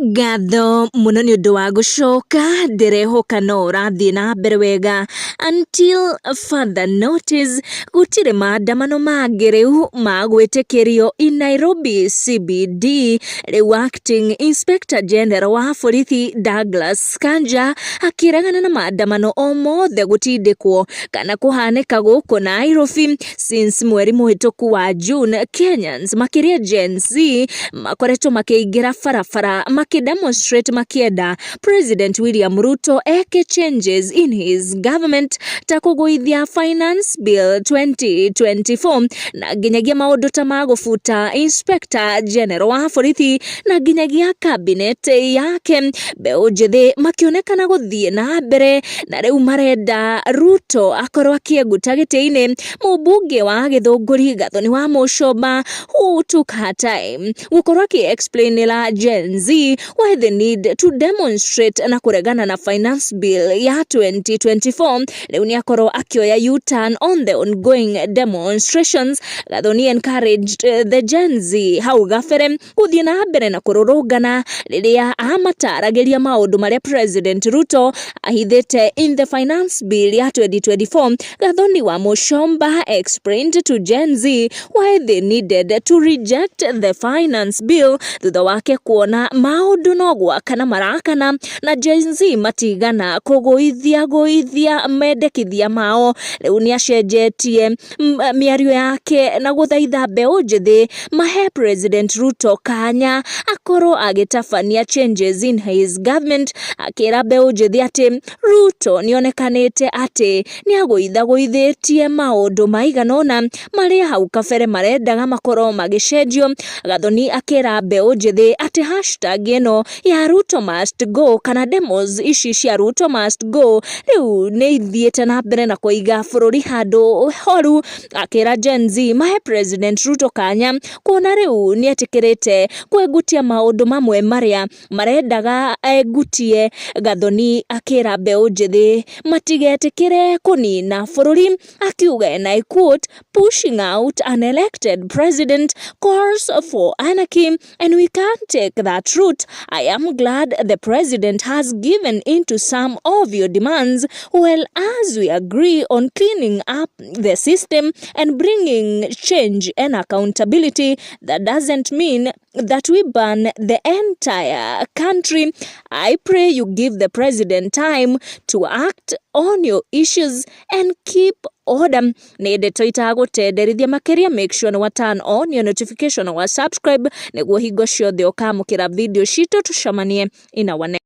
Ngatho mũno nĩ ũndũ wa gũcoka. Ndĩrehoka no ũrathiĩ na mbere wega. Until further notice, gũtirĩ maandamano mangĩ rĩu ma gwĩtĩkĩrio in Nairobi CBD. Rĩu Acting Inspector General wa borithi Douglas Kanja akĩregana na maandamano o mothe gũtindĩkwo kana kũhanĩka gũkũ Nairobi. Since mweri mũhĩtũku wa June, Kenyans, makĩria Gen Z, makoretwo makĩingĩra barabara makĩdemonstrate makĩenda President William Ruto eke changes in his government, ta kũgũithia Finance Bill 2024 na nginyagia maũndũ ta ma gũbuta Inspector General wa borithi na nginyagia cabinet yake. Mbeũ njĩthĩ makĩonekana gũthiĩ na mbere na rĩu marenda Ruto akorwo akĩenguta gĩtĩ-inĩ. Mũmbunge wa Gĩthũngũri Gathoni wa Mũcomba, who took her time gũkorwo akĩ explainĩra Gen Z why they need to demonstrate na kũregana na Finance Bill ya 2024, rĩu nĩ akorwo akĩoya U-turn on the ongoing demonstrations. Gathoni encouraged the Gen Z hau gabere gũthiĩ na mbere na kũrũrũngana rĩrĩa amataragĩria maũndũ marĩa President Ruto ahithĩte in the Finance Bill ya 2024. Gathoni wa Muchomba explained to Gen Z why they needed to reject the Finance Bill thutha wake kuona maũndũ no gwakana marakana na Gen Z matigana kũgũithia gũithia mendekithia mao. Rĩu nĩ acenjetie mĩario yake na gũthaitha mbeũ njĩthĩ mahe President Ruto kanya akorwo agĩtabania changes in his government, akĩra mbeũ njĩthĩ atĩ Ruto nĩonekanĩte atĩ nĩ agũithagũithĩtie maũndũ maigana ũna marĩa hau kabere marendaga makorwo magĩcenjio. Gathoni akĩra mbeũ njĩthĩ atĩ hashtag ĩno ya Ruto must go kana demos ici cia Ruto must go rĩu nĩ ithiĩte na mbere na kũiga bũrũri handũ horu, akĩra Gen Z mahe President Ruto kanya kuona rĩu nĩ etĩkĩrĩte kwengutia maũndũ mamwe marĩa marendaga engutie. Gathoni akĩra mbeũ njĩthĩ matigetĩkĩre kũnina bũrũri, akiuga, and I quote, "Pushing out an elected president calls for anarchy and we can't take that route. I am glad the president has given into some of your demands. Well, as we agree on cleaning up the system and bringing change and accountability, that doesn't mean that we ban the entire country. I pray you give the president time to act on your issues and keep order." Nĩ ndeto itagũtenderithia makĩria. Make sure nĩ wa turn on your notification, wa subscribe nĩguo hingo ciothe ũkamũkĩra video citũ. Tũcemanie in our next.